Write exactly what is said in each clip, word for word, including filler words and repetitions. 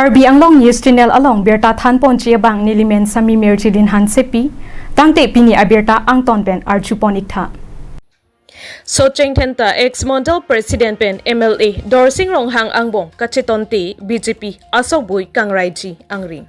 Karbi Anglong News Channel along birta thanponji abang nelimen Sami Mirjilin Hansepi, tangte pini abirta angton pen arjupon iktha. Socheng Dhenta ex Mandal President pen M L A Dorsing Ronghang angbong kachetonte B J P asokboi kangraiji angring.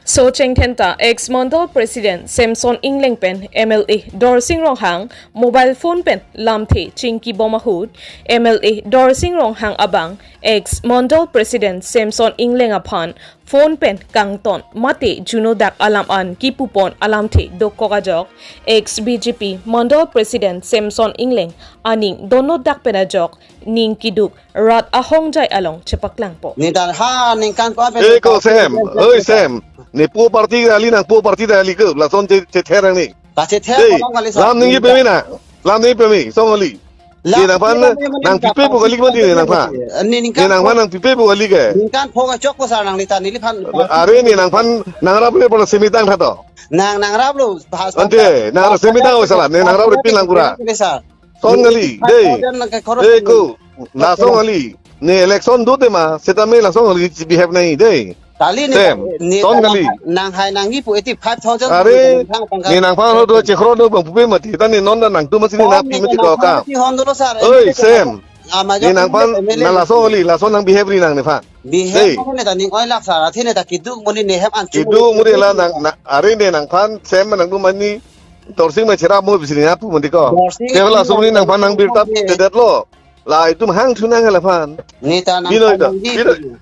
Socheng Dhenta ex Mandal President Samson Ingleng pen M L A Dorsing Ronghang mobile phone pen lamthe chingkibom ahut M L A Dorsing Ronghang abang ex Mandal President Samson Ingleng aphan phone pen kangton mate juno dak alam an kipupon alamthe dokok ajok ex B J P Mandal President Samson Ingleng aning dono dak pen ajok ning kiduk rat ahongjai along chepaklangpo. Neta ha ningkan ko ape. Eko Sam, oi Sam, ne po party kali nang po party kali ke, lason che che therang ni. Ta chethe Hey, kolong kali sa. Lam ningji peme na, lam ningji peme, song kali. La- Ne nangphan la- la- nang pipe po kali mati ne nangphan. Ne ningkan Ne nangphan ko- nang pipe po kali ke. Ningkan pho kachok ko sa nang neta neliphan. Are ne nangphan nangrap le pala semitang tha to. Nang nangrap lo, bahas Ante, tangka. Nangrap semitang o sala, ne nangrap le pin lang pura. Kali sa. Song kali, dei. Five thousand nang ke khorok Dei kali. Ko, lason kali. Ne election do tema, setame lason kali behave nahi, dei. Kali ne, Sem, ne song kali. Nang hai nangji pu eighty five thousand Are, nang thang tangka. Ne nangphan ho do chekhro do bang pupe mati, ta ne non da nangtum masi ne Sem, napi ne mati nang ko kam. Thang hon dolo sar, Oi, M L A Sem. Ah, majok Ne nangphan M L A. Na lason kali, lason nang behave ri nang nephan. Behave Dei. Ko ne ta ning oi lak sar, athe ne ta kiduk muni ne hem an Kiduk muni la nang, na, are ne nangphan, Sem nangtum mani, Dorsing ma cherap mo bisini apu mandi ko. Dorsing Kevela sumni nangphan nang birta Dorsing tedet lo. La itum hang thunang hala phan. Neta nang Bino ita, phan bino. Di.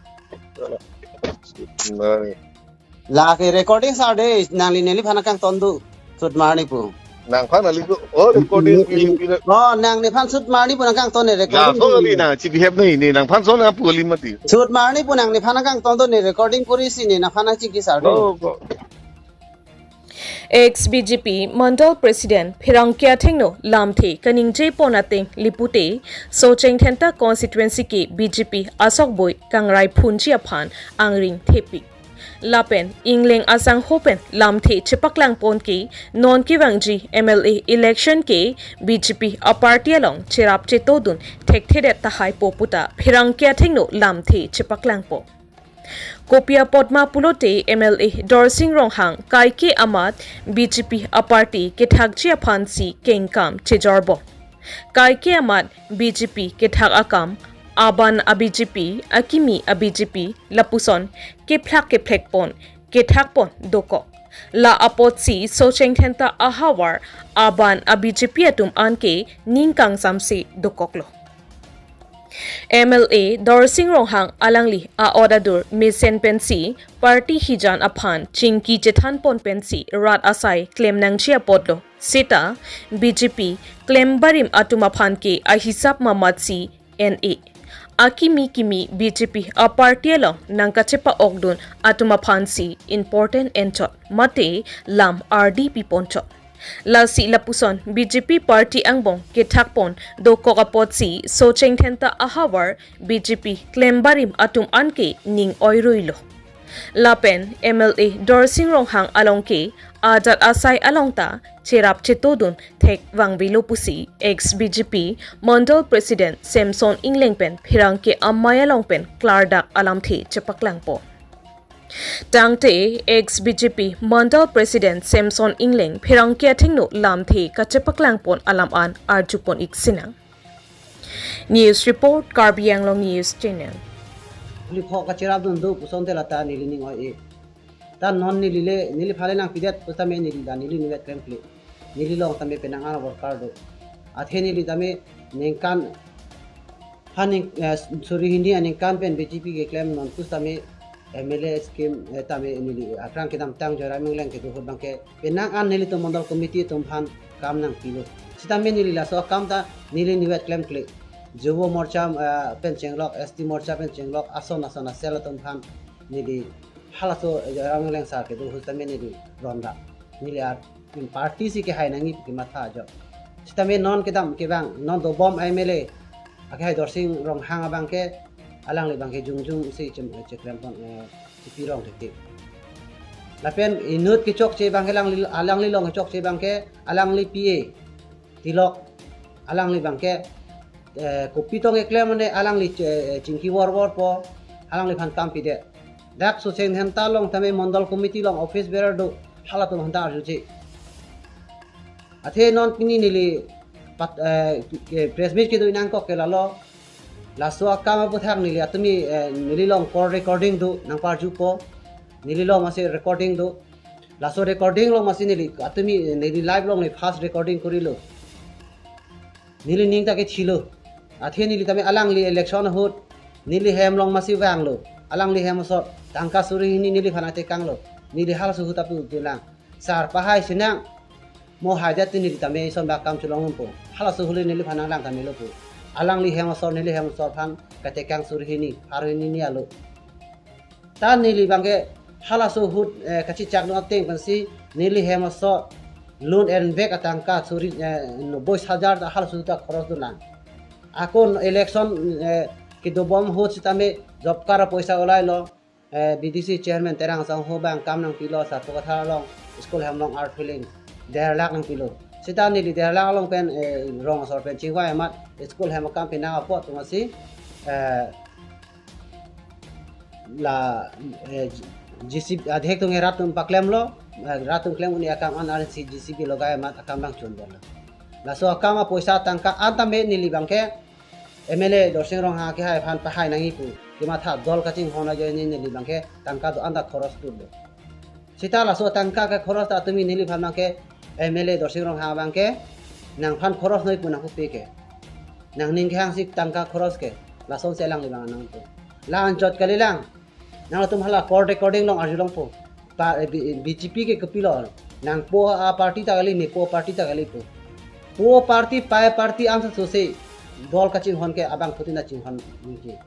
La ke recording sa de nangli neliphan kangton do. Sut marni pu. Nangphan ali ko. Oh, recording bino, bino. Oh, nang nephan sut marni pu nang kangton ne La recording. So ali na, chi behave nahi, ne nangphan so na pu ali mati. Sut marni pu nang nephan kangton do ne recording kuri si ne nangphan chingki sa de. Oh, ko. Ex B J P Mandal President Pherangke athengno lamthe kaningje pon ateng lipute Socheng Dhenta constituency ke B J P asokboi kangrai phunji aphan angring thepik. Lapen Ingleng asangho pen lamthe chepaklang pon ke non kevangji M L A election ke B J P aparty along cherap chetodun thekthedet tahai po puta Pherangke athengno lamthe chepaklang po. Kopi apot ma pulote M L A Dorsing Ronghang kaike amat B J P aparty kethakji aphansi kengkam chejor bom. Kaike amat B J P kethak akam, aban a B J P, akimi a B J P, lapuson kephlak kephlek pon, kethak pon dokok. La apotsi Socheng Dhenta ahavar aban a B J P atum anke ning kangsamse dokoklo. M L A Dorsing Ronghang alangli a-order dur mesen pensi party hijan aphan chingki chethan pon pensi rat asai klem nangji apotlo. Seta B J P klem barim atum aphan ke ahisap mamatsi N A. Akimi kimi B J P aparty along nangkachepa-okdun atum aphansi important enchot mate lam ardi piponchot. Lasi lapuson B J P party angbong kethak pon dokok apotsi Socheng Dhenta ahavar B J P klem barim atum anke ning oiruilo. Lapen M L A Dorsing Ronghang along ke ajat asai along ta cherap chetodun thek vangvelo pusi ex B J P Mandal President Samson Ingleng pen Pherangke amei along pen klardak alamthe chepaklangpo. Tangte ex B J P Mandal President Samson Ingleng Pherangke athengno lamthe kachepaklang pon alam an arjupon ik sinang. News report, Karbi Anglong News Channel. Likho kachirap dun do puson te lata neli ning oi e. Ta non neli le, neli phale nangpidet pusitame neli ta neli niwet klemkle. Neli long tame penang an worker do. Athe neli tame ningkan, ha ning, eh, suri hini aningkan pen B J P keklem non pusitame M L A scheme, eh, tame neli aphrang kedamtang Joyram Ingleng kedo ahut abangke penang an nelitum mondol committee atum aphan kam nangpilo. Sitame neli laso akam ta neli niwet klemkle. Jubo Morcha, eh, pen chenglok, S T Morcha pen chenglok, ason ason a cell atum aphan neli halaso, eh, Joyram Ingleng sir kedo ahut tame neli ronda. Neli ar, party si kehai nangji pu kematha ajok. Sitame non kedam kevang, non dobom M L A akehai Dorsing Ronghang abangke, alangli abangke jongjong si chem, eh, cheklem pon, eh, chepi rong thekthek. Lapen inut kechokche abangke alangli, alangli long kechokche abangke, alangli P A Tilok, alangli abangke, eh, kopi tong keklem mane alangli che-, eh, chingki vorvor po, Alangliphan kam pidet. Dak Socheng Dhenta along tame mandal committee along office bearer do, halatum aphanta arjuji. Athe non pini neli pat, eh, ke press meet kedo nangkok ke lalo. Laso akam aputhak neli atumi, eh, neli along call recording do, nangparjupo. Neli along masi recording do. Laso recording along masi neli atumi, eh, neli live along neli first recording korilo. Neli ning ta kethilo. Athe neli tame alangli election ahut neli hem along masi vanglo. Alangli hem asor tangka suri hini neliphan atekanglo. Neli halaso ahut apu tulang. Sar pahai sinang. Mo haidet te neli tame ison bak kam chelongpo. Halaso ahut le neliphan nanglang tame lopo. Alangli hem asor neli hem asor aphan katekang suri hini, pharo hini ni alo. Ta neli abangke halaso ahut, eh, kachechak dun ateng pensi neli hem asor loan and back atangka suri, eh, noboi hajar ta halaso ahut ta khoros dunlang. Ako election, eh, kedobom ahut sitame job card apoisa ulailo, eh, B D C chairman Terang Sangho abang kam nangpilo, Sarpo Kathar along school hem along earth filling der lakh nangpilo. Sita neli der lakh along pen, eh, rong asor pen chingvai amat school hem akam pinang apot atumsi, eh, la, eh, J C B adhek atum rat atum paklemlo, eh, rat atum klem un-e akam an arsi J C B logai amat akam abang chun berlo. Laso akam apoisa tangka an tame neli abangke M L A Dorsing Ronghang kehai aphan pahai nangji pu kematha dol kachinghon ajoine neli abangke tangka do-an ta khoros dunlo. Sita laso tangka ke khoros ta atumi neliphan abangke M L A Dorsing Ronghang abangke nangphan khoros noi pu nangpupe ke. Nangning kehangsi tangka khoros ke. Lasonsi alangli abang nangpo. La anchot kalilang. Nangtum hala call recording along arjulongpo. Pa, eh, B-, B J P ke kopilo. Nang po a party ta kali, ne po party ta kali po. Po party, pai party ansa sose dol kachinghon ke abangphutin ta chinghon ningke.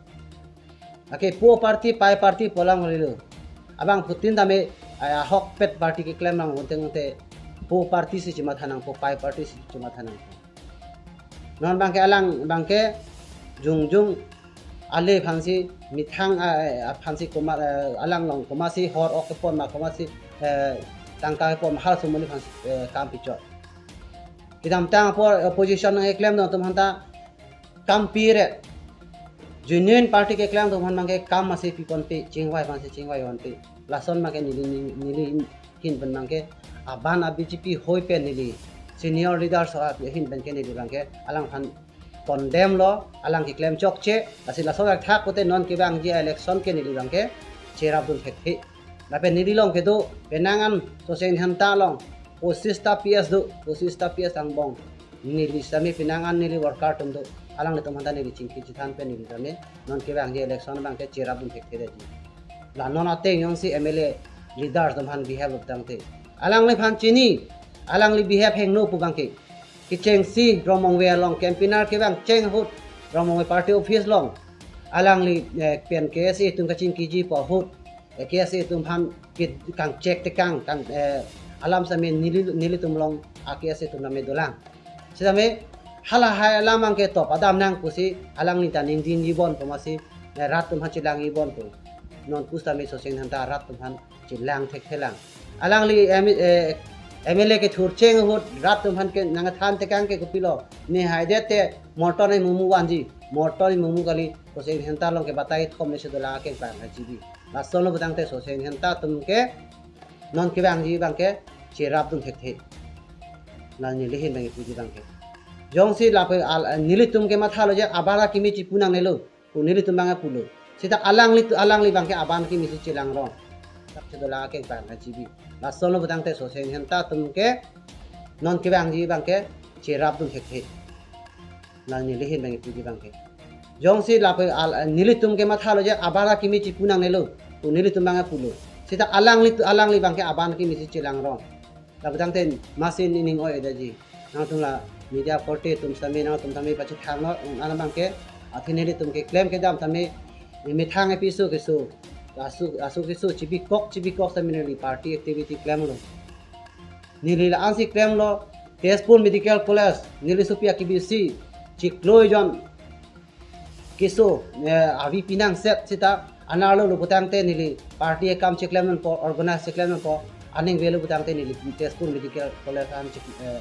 Ake po party, pai party pu alam kalilo. Abangphutin tame, eh, ahokpet party keklem nang unteng te po party si chimatha nangpo, pai party si chimatha nangpo. Non abangke alang abangke jongjong ale aphansi methang, ah, eh, aphansi komat, eh, alang along komatsi hor ok kepon ma komatsi, eh, tangka kepon ma halaso amonit aphansi, eh, kam pichot. Kedamtang apor opposition nangkeklem dun atum aphanta kam piret. Genuine party keklem atum aphan abangke kam masi piponpe, chingvai aphansi chingvai ponpe. Lason abangke neli, neli, neli ahin pen abangke aban a B J P hoi pen neli senior leaders ahin pen ke neli abangke alangphan condemn lo, alang keklem chokche, lasi laso thakthak pute non kevangji election ke neli abangke cherap dun thekthe. Lapen neli along kedo penang an Socheng Dhenta along pochis ta P S do, pochis ta P S angbong. Neli sitame penang an neli worker atum do, alanglitum aphanta neli chingki chethan pen neli tame non kevangji election abangke cherap dun thekthedetji. La non ateng jongsi M L A leaders atum aphan behave lo tangte, alangliphan chini, alangli behave hingno pu abangke. Kechengsi Rongmongve along campaigner kevang cheng ahut Rongmongve party office along alangli, eh, pen K S A atum kachingkiji pu ahut, eh, K S A atum aphan ke kangchek tekang kang, eh, alam sitame neli, nelitum along a K S A atum tame dolang. Sitame halahai alam abangke top adam nang pusi alangli ta ningdingji bon pu masi, eh, rat atum aphan chelangji bon pu. Non pusitame Socheng Dhenta rat atum aphan chelang thekthelang. Alangli M-, eh, M L A kethur cheng ahut rat atum aphan ke nangthan tekang ke kopilo. Ne haidet te morton ai mumu vanji. Morton ai mumu kali, Socheng Dhenta along ke batai thom le si dolang akeng pang G B. Lason lo putangte Socheng Dhenta atum ke non kevangji abangke cherap dun thekthe. La neli ahin abang puji abangke. Jongsi lapu al-, nelitum kematha lo je aban akimi chipu nangnelo. Pu nelitum abang pulo. Sita alangli, alangli abangke aban akimi si chelang rong. Tap si dolang akeng pang G B. Lason lo putangte Socheng Dhenta atum ke non kevangji abangke cherap dun thekthe. La neli ahin abang puji abangke. Jongsi lapu al-, nelitum kematha lo je aban akimi chipu nangnelo. Pu nelitum abang pulo. Sita alangli, alangli abangke aban akimi si chelang rong. Lapu tangte masi nening oi-edetji. Nangtum la media korte atum sitame nangtum tame pachethang non, non abangke, athe nelitum keklem kedam tame, methang episo keso, aso, aso keso chibikok, chibikok sitame neli party activity klemlo. Neli la-ansi klemlo, Tezpur Medical College, neli sopi akibisi, chiklo jon keso, eh, avi pinang set sita, anerlo lo putangte neli party akam cheklem nangpo, organize cheklem nangpo, aning avelo putangte neli Tezpur Medical College an chik, eh,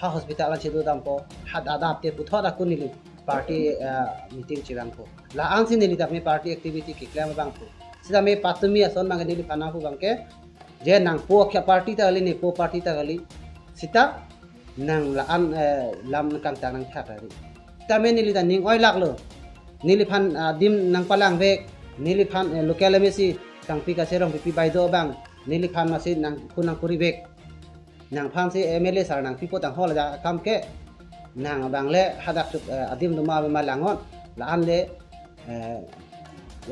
ha hospital an chedo dampo, ha adap te puthot ako neli party, ah, meeting chevangpo. La-ansi neli tame party activity keklem abangpo. Sitame patumi ason abangke neliphan nangpu abangke, je nangpo akhei party ta kali, nepo party ta kali. Sita nang la-an, eh, lam kangtang nangthak kali. Sitame neli ta ning-oi laklo. Neliphan, ah, adim nangpalangvek, neliphan, eh, local M A C Sangpi Kachirong Pipi baideo abang, neliphan masi nangkun nangkurivek. Nangphansi M L A sar nangpipo tang hol ja akam ke. Nang abang le hadak chuk, eh, adim doma ma langon. La-an le, eh,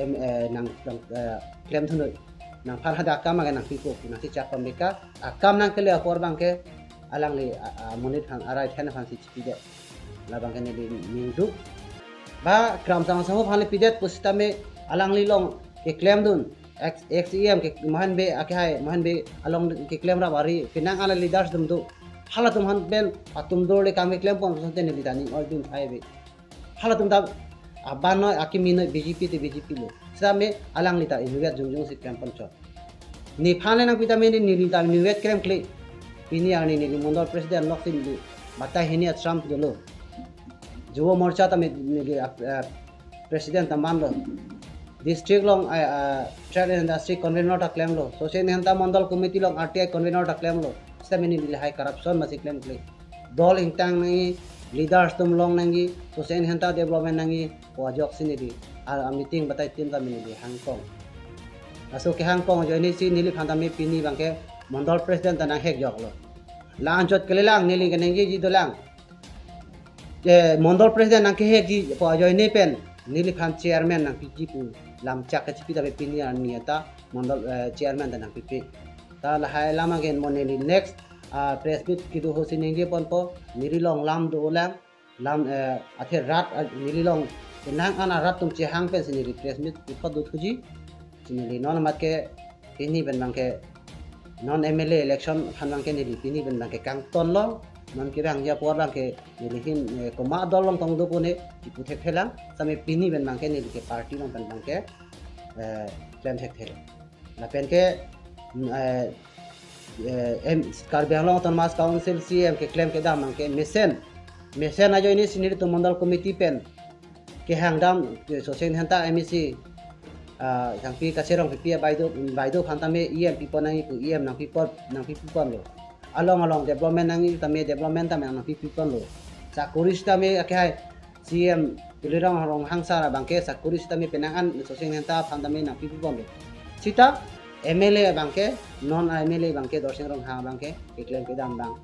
em, eh, nang, nang, eh, klemdun noi. Nangphan hadak akam abang nangpipo, nangsi chak pameka. Akam nangkele apor abangke alangli, ah, ah, monit aphan, arai then aphansi chipidet. Labangke neli ningduk. Ba Kramcham Sahu aphan le pidet pusitame alangli along keklemdun. Ex, ex E M ke Mohan Bey akehai, Mohan Bey along keklem rap ari, penang ala leaders atum do. Halatum aphan pen atum dor le kam keklem pon, pusonte neli ta ning-oidun thai ave. Halatum ta aban noi, akimi noi, B J P te B J P lo. Sitame alangli ta inutvet jongjongsi klem ponchot. Nephan le nangpi tame ne, neli ta inutvet klemkle. Pini arni neli mondol president lok si neli batai hini atram dolo. Yuva Morcha tame neli, ah, ah, president ta manlo. District along, ah, ah, trade and industry convener ta klemlo. Sose Inghenta mondol committee along R T I convener ta klemlo. Sitame neli lahai corruption masi klemkle. Dol ingtang nangji, leaders atum long nangji, Sose Inghenta development nangji, pu ajoksi neli, ah, ah, meeting batai tin tame neli hangkong. Laso kehangkong ajoinesi neliphan tame pini abangke mondol president ta nanghekjoklo. La-anchot kalilang, neli keningjeji dolang. Eh, mondol president nangkehekji pu ajoine pen neliphan chairman nangpiji pu lamchak kachipi tame pini arni ta mondol, eh, chairman ta nangpipe. Ta lahai alam agen mo neli next, ah, press meet kedo ahutsi ningje ponpo, neli along lam dolang, lam, eh, athe rat, ah, neli along penang an arat atum chehang pensi neli press meet pi apot dothuji. Si neli non amat ke pini pen abangke non M L A election aphan abangke neli pini pen abangke kangtonlo. Non kevangji apor abangke neli ahin, eh, komat dol along tong dopo ne chipu thekthelang. Sitame pini pen abangke neli ke party along pen abangke, eh, klem thekthelo. Lapen ke, mm, eh, eh, em, Karbi Anglong Autonomous Council C E M keklem kedam abangke mesen. Mesen ajoinesi nelitum mondol committee pen kehang dam, eh, Sose Inghenta M A C, ah, Sangpi Kachirong Pipi baideo, baideo aphan tame E M pipon nangji pu, E M nangpipon, nangpiponlo. Along along development nangji tame development tame nangpiponlo. Sakori sitame akehai C E M Tuliram Ronghang sar abangke sakori sitame penang an Sose Inghenta aphan tame nangpiponlo. Sita M L A abangke, non M L A abangke, Dorsing Ronghang abangke keklem kedam abang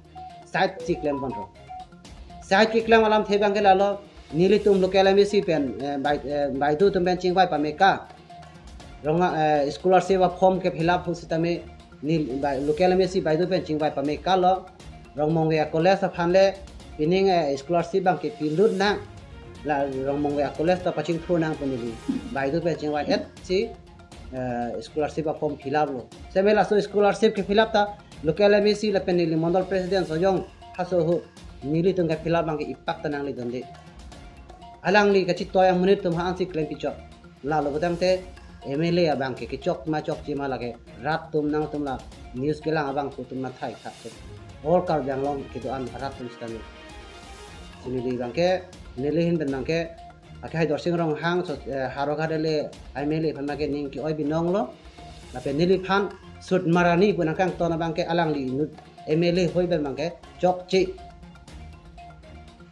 side si klem ponlo. Side keklem alamthe abangke lalo, nelitum local M A C pen, eh, bai-, eh, baideo atum pen chingvai pameka. Rong, eh, scholarship a-form ke fill up ahut sitame neli bai-, local M A C baideo pen chingvai pamekalo. Rongmongve a-college aphan le pining, eh, scholarship abangke pilut nang. La Rongmongve a-college ta pachingthur nang pu neli baideo pen chingvai-et si, eh, scholarship a-form fill up lo. Seme laso scholarship ke fill up ta local M A C lapen neli mondol president Sojong Haso ahut nelitum ke fill up abangke ipak ta nangledunde. Alangli kachitoi amonit atum ha ansi klem pichok. Lalo putangte M L A abangke kechok ma chokche ma lake rat atum nangtum la news kelang abang atum mathai khat se. All Karbi Anglong kedo-an rat atum sitame. Si neli abangke, neli ahin pen abangke, akehai Dorsing Ronghang, so, eh, Howraghat le M L A aphan abangke ning ke-oi binonglo. Lapen neliphan sut marani pu nangkangton abangke alangli inut M L A hoi pen abangke chokche.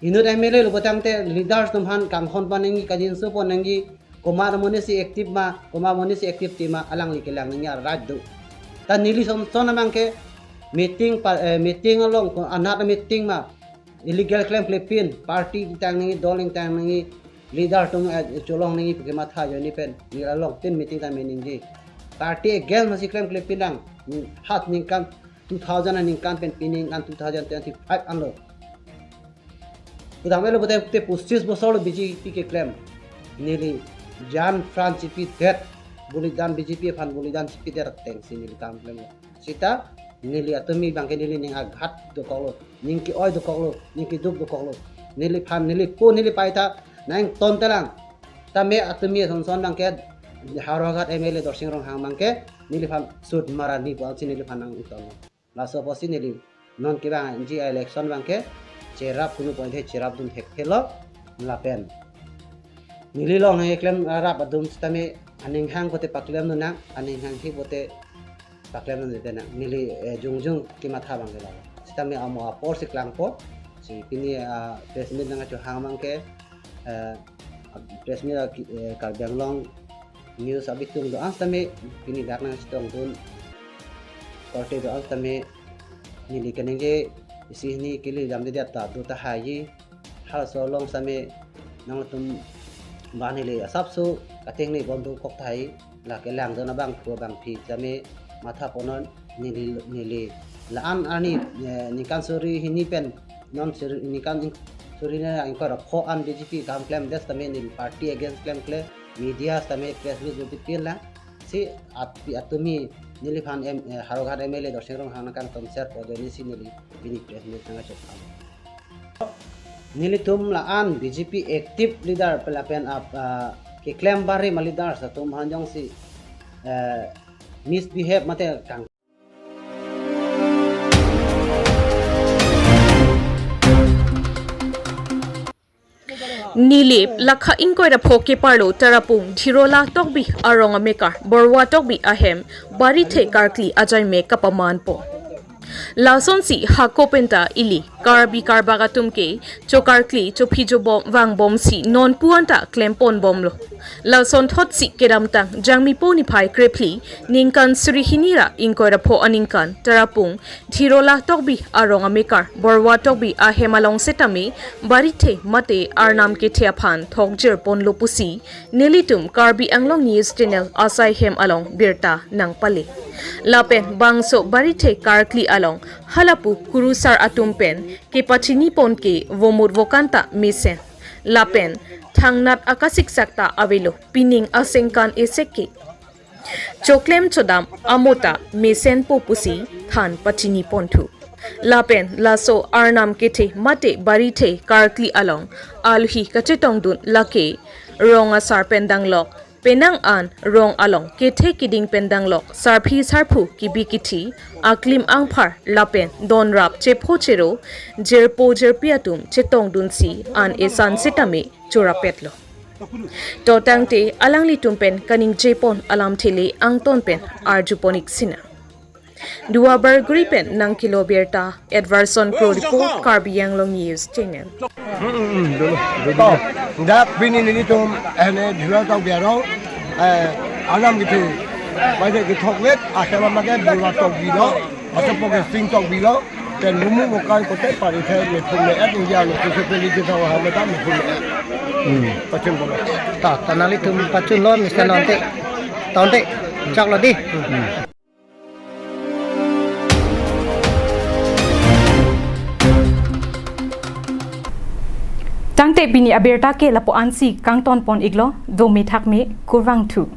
Inut M L A lo putangte leaders atum aphan kanghon pon nangji, kangjinso pon nangji, komat amonit si active ma, komat amonit si active te ma, alangli kelang nangji arat do. Ta neli son son abangke meeting pa, eh, meeting along, ko anat meeting ma, illegal klemklepin, party ingtang nangji, dol ingtang nangji, leader atum, eh, cholong nangji pu kematha ajoine pen neli along tin meeting ta meningje. Party against masi klemklepin lang, ning, hat ningkan two thousand aningkan pen pini ningkan two thousand twenty-five anlo. Pudam elo pute pute pochis bosor lo B J P keklem. Neli jan pran chipidet, bolidan B J P aphan bolidan chipidet atengsi neli kam klem. Sita neli atumi abangke neli ning aghat dokoklo, ning ke-oi dokoklo, ning keduk dokoklo. Neliphan, neli po neli pai ta nangtontelang. Tame atumi son son abangke Howraghat M L A Dorsing Ronghang abangke neliphan sut marani pu ansi neliphan nangtonlo. Laso apotsi neli non kevangji election abangke cherap kunu point he cherapdun thekthelo. Lapen neli long keklem rap atum sitame aning hang pote paklem nang, aning hanghe pote paklem nang. Neli eh, jongjong kematha abang ke lalo. Sitame amo apor si klangpo. Si pini ah, press meet nangkachehang abang ke eh, press meet ah, ki- eh, Karbi Anglong news abitung do-an sitame pini dak nangchetongdun korte do-an sitame neli keningje isi hini kili damde dia ta do tahai. Halaso along sitame nangtum ba neli asapso kating ni bondukok tahai, la kelangdun abangphu abangphi sitame matha ponnon. Neli neli la-an arni eh, ningkan suri hini pen non suri ningkan ing- suri na ingkoi ra pho an B J P kam klemdet sitame neli party against klemkle, media sitame press meet bodi pin la. Si at atumi neliphan em eh, Howraghat M L A Dorsing Ronghang nangkangton share po deni si neli pini press meet nangkachehang. Nelitum la-an B J P active leader pelapen ap ah, keklem barim a leaders atum aphan jongsi eh, misbehave mate kang Nilip lakha ingkoi ra pho keparlo Tarapung Dhirola Tokbi arong amekar Borwa Tokbi ahem barithe karkli ajaime kapamanpo. Lasonsi hako penta ili Karbi Karbak atum ke chokarkli chophi jobom vangbomsi nonpu anta klempon bomlo. Lasonthotsi kedamtang Jangmipo niphai krephli ningkan suri hini ra ingkoi ra pho aningkan Tarapung Dhirola Tokbi arong amekar Borwa Tokbi ahem along setame barithe mate arnam kethe aphan thokjirponlo pusi nelitum Karbi Anglong News Channel asai hem along birta nangpale. Lapen bangso barithe karkli along halapu kurusar atum pen kepachinipon ke vomut vokanta mesen. Lapen thangnat akasiksak ta avelo pining asengkan esek ke. Choklem chodam amota mesenpo pusi than pachiniponthu. Lapen laso arnam kethe mate barithe karkli along alhi kachetongdun lake rong asar pen danglok penang an rong along kethe kiding pen danglok sarphi sarphu kibi kithi aklim angphar lapen donrap chepho chero jirpo jirpi atum chetongdunsi an esan setame chorapetlo. To tangte alanglitum pen kaningjepon alamthe le angton pen arjupon ik sina. Duar Bagori pen nangkelo birta, Edverson Kro report, Karbi Anglong News Channel. To, dak pini nelitum ene Dhirola Tokbi arong, eh, arnam kethe, bai de kethoklet, ahem abang ke Dhirola Tokbi lo, aso poke Sing Tokbi lo, pen mumu mokan kote pari the methum me-et India lo, kuse peli kita waham ta methum me-et. Pachun bolo. Ta, ta nanglitum pachunlo, Mister Nonte. Tonte, choklo dei. Tangte pini abirta ke lapu-ansi kangtonpon iklo, dome thakme, kurvangthu.